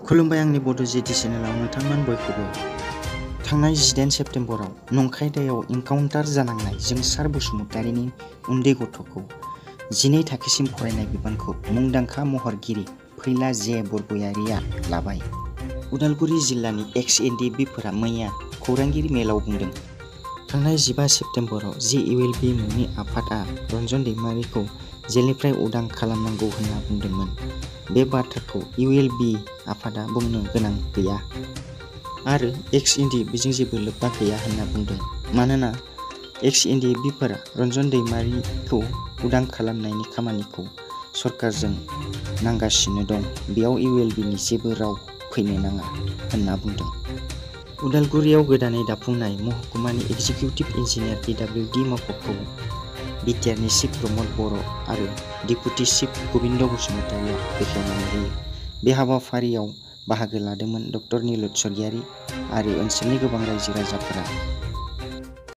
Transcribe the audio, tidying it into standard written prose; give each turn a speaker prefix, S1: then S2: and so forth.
S1: खुलुमबाय आंनि बड' जिटि चेनेलाव नोंथांमोन बयखौबो। थांनाय 18 सेप्तेम्बराव नंखाय दायाव इनकाउन्टार जानांनाय जोंसार बसुमतारीनि उन्दै गथ'खौ 12 थाखोसिम फरायनाय बिबानखौ मुंदांखा महरगिरि फैला जे बरगयारीया लाबाय। उदालगुरि जिल्लानि एक्स-एनडिएफबिफोरा मैया खौरांगिरि मेलाव बुंदों। थांनाय 15 सेप्तेम्बराव JULB मुंनि आफादआ रन्जन दैमारिखौ जेलनिफ्राय उदां खालामनांगौ होनना बुंदोंमोन। बे बाथ्राखौ ULB आफादआ बुंनो गोनां गैया आरो एक्स-एनडिएफबिजों जेबो लोब्बा गैया होनना बुंदों। मानोना एक्स-एनडिएफबिफोरा रन्जन दैमारिखौ उदां खालामनायनि खामानिखौ सरकारजों नांगासिनो दं, बेयाव ULBनि जेबो राव फैनो नाङा होनना बुंदों। उदालगुरियाव गोदानै दाफुंनाय महकुमानि एक्जिकिउटिभ इन्जिनियार PWD मावख'खौ बिटिआरनि चिफ प्रमद बर' आरो डेपुटि चिफ गबिन्द बसुमतारीया बेखेवनानै होयो। बे हाबाफारियाव बाहागो लादोंमोन डक्टर निलुत स्वर्गियारी आरो ओनसोलनि गोबां रायजो राजाफोरा।